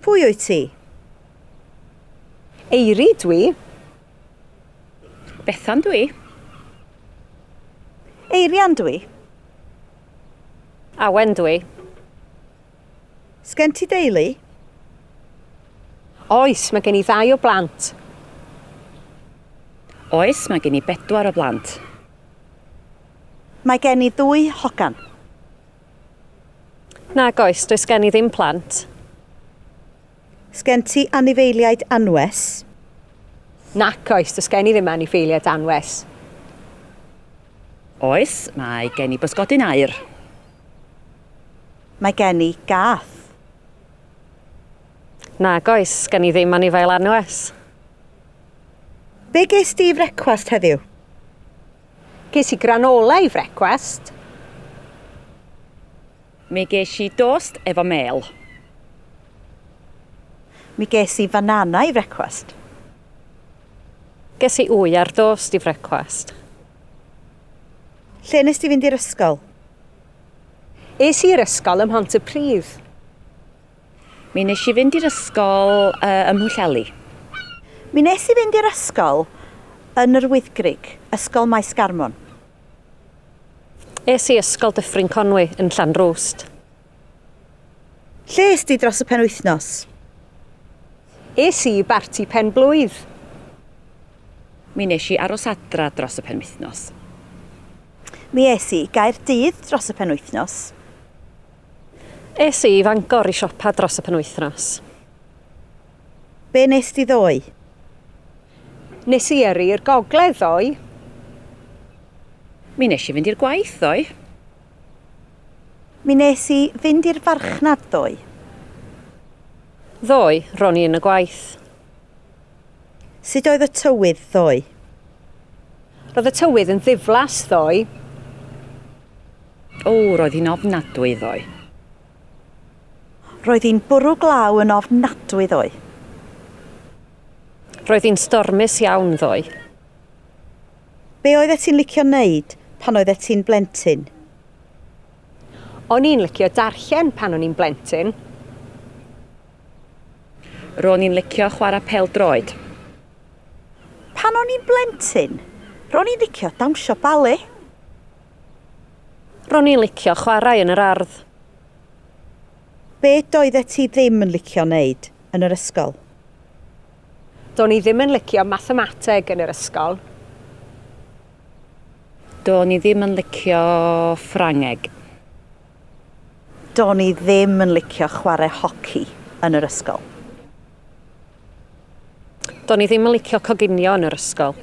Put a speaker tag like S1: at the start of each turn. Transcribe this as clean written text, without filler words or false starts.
S1: Pwy wyt ti?
S2: Eiri dwi.
S3: Bethan dwi.
S1: Eirian dwi.
S4: Awen dwi.
S1: Sgen ti deulu?
S2: Oes, mae gen i ddau o blant.
S3: Oes, mae gen i bedwar o blant.
S1: Mae gen i ddwy hogan.
S4: Nag oes, does gen i ddim plant.
S1: Sgen ti anifeiliaid anwes?
S2: Nac oes, does gen i ddim anifeiliaid anwes.
S3: Oes, mae gen i bysgodyn aur.
S1: Mae gen i gath.
S4: Nag oes, gen i ddim anifail anwes.
S1: Be ges di i frecwast heddiw?
S2: Ges i granola i frecwast.
S3: Mi ges i dost efo mêl.
S1: Mi ges i fanana i frecwast.
S4: Ges i wy ar dost i frecwast.
S1: Lle nes di fynd i'r ysgol?
S2: Es i i'r ysgol ym Mhontypridd.
S3: Mi nes i fynd i'r ysgol uh, ym Mhwllheli.
S1: Mi nes i fynd i'r ysgol yn yr Wyddgrug, Ysgol Maes Garmon.
S4: Es i Ysgol Dyffryn Conwy yn Llanrwst.
S1: Lle es di dros y penwythnos?
S2: Es i i barti pen-blwydd.
S3: Mi nes i aros adra dros y penwythnos.
S1: Mi es i i Gaerdydd dros y penwythnos.
S4: Es i i Fangor i siopa dros y penwythnos.
S1: Be nes di ddoe?
S2: Nes i yrru i'r gogledd ddoe.
S3: Mi nes i fynd i'r gwaith ddoe.
S1: Mi nes i fynd i'r farchnad ddoe.
S4: Ddoe, ro'n i yn y gwaith.
S1: Sut oedd y tywydd ddoe?
S2: Roedd y tywydd yn ddiflas ddoe.
S3: O, roedd hi'n ofnadwy ddoe.
S1: Roedd hi'n bwrw glaw yn ofnadwy ddoe.
S4: Roedd hi'n stormus iawn ddoe.
S1: Be oeddet ti'n licio wneud pan oeddet ti'n blentyn?
S2: O'n i'n licio darllen pan o'n i'n blentyn.
S3: Ro'n i'n licio chwarae pêl-droed.
S1: Pan o'n i'n blentyn, ro'n i'n licio dawnsio bale.
S4: Ro'n i'n licio chwarae yn yr ardd.
S1: Be doeddet ti ddim yn licio wneud yn yr ysgol?
S2: Do'n i ddim yn licio mathemateg yn yr ysgol.
S3: Do'n i ddim yn licio Ffrangeg.
S1: Do'n i ddim yn licio chwarae hoci yn yr ysgol.
S4: Do'n i ddim yn licio coginio yn yr ysgol.